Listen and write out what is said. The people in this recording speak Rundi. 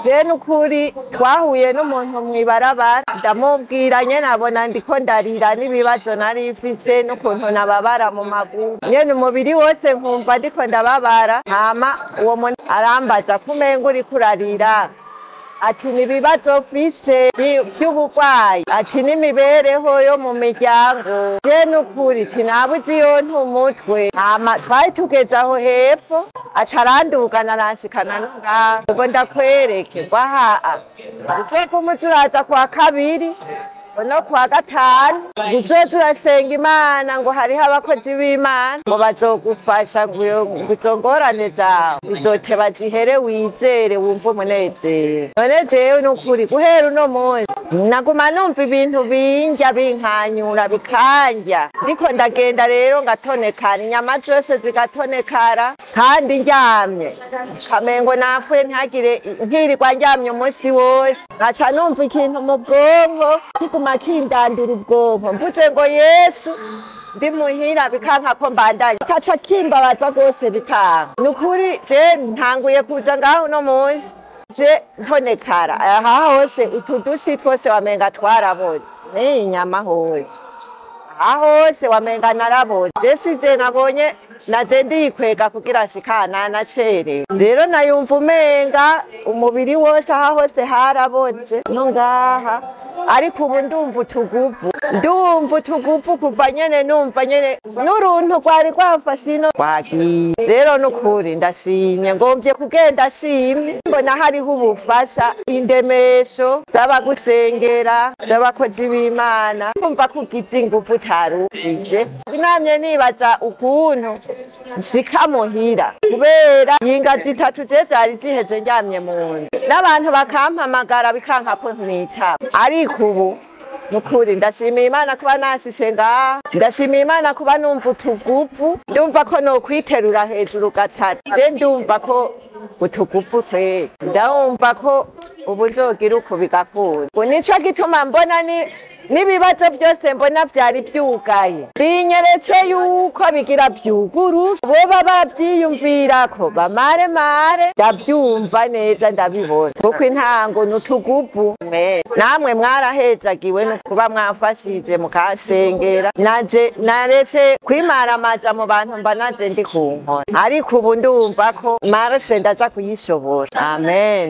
Je nukuri twahuye n'umuntu mw'ibarabara, ndamubwira nyene abona ndiko ndarira n'ibibazo nari mfise n'ukuntu nababara mu maguru, nyene umubiri wose nkumva ndiko ndababara. Hama uwo muntu arambaza kumenga uriko urarira, ati nibibazo mfise vy'uburwayi, ati n'imibereho yo mu miryango. Je nukuri sinabuze iyo nta umutwe. Hama twari tugeze aho hepfo, aca arandugana aranshikana no ngaha, ngo ndakwereke ngo aha uzovuma uza uraza kuwa kabiri no kuwa gatanu, ngo uzoze urasenga Imana, ngo hariho abakozi b'Imana ngo bazogufasha, ngo izo ngorane zawe uzoteba zihere, wizere wumve umunezero. None jewe nukuri guhera uno munsi naguma numva ibintu bindya binkanyura bikandya, ndiko ndagenda rero ngatonekara, inyama zose zigatonekara, kandi ndyamye kamengo napfuye, ntagire nkirirwa ndyamye umunsi wose, nkaca numva ikintu mu bwonko kiguma kindandura ubwonko, mvuze ngo Yesu ndi muhira bikanka ko mbandanya, kaca kimbabaza rwose bikanka. Nukuri je ntanguye kuza ngaho uno munsi je ntonekara aha hose, utu dusi twose wamenga twaraboze, n'iyi nyama hose aha hose wamenga naraboze. Je sije nabonye naje ndikwega kugira nshikana nacerewe, rero nayumva umenga umubiri wose aha hose haraboze no ngaha, ariko ubu ndumva utuguvu, ndumva utuguvu kuva nyene numva nyene n'uruntu rwari rwamfashe ino rwagiye. Rero nukuri ndashimye, ngomvye kugenda shimye, mbona hariho ubufasha, indemesho z'abagusengera z'abakozi b'Imana, kumva ko ugize inguvu utari ufise. Namye nibaza ukuntu nshika muhira, kubera yinga zitatu je zari ziheze ndyamye mu nzu, n'abantu bakampamagara bikanka ko ntitaba. Ariko ubu nukuri ndashimiye Imana kuba nashishe ngaha, ndashimiye Imana kuba numva utuguvu, ndumva ko nokwiterura hejuru gatatu. Je ndumva ko utuguvu kweri, ndumva ko ubu nzogira uku bigakunda. Ubu nico gituma mbona n'ibibazo byose mbona vyari vyugaye, binyeretse yuko bigira vyuguru, boba bavyiyumvirako bamaremare, ndavyumva neza ndabibona, kuko intango n'utuguvu. Namwe mwarahezagiwe no kuba mwamfashije mukansengera, naje naretse kwimaramaza mu bantu mba naje ndi ku nkoni, ariko ubu ndumva ko marashe ndaza kuyishobora. Amen.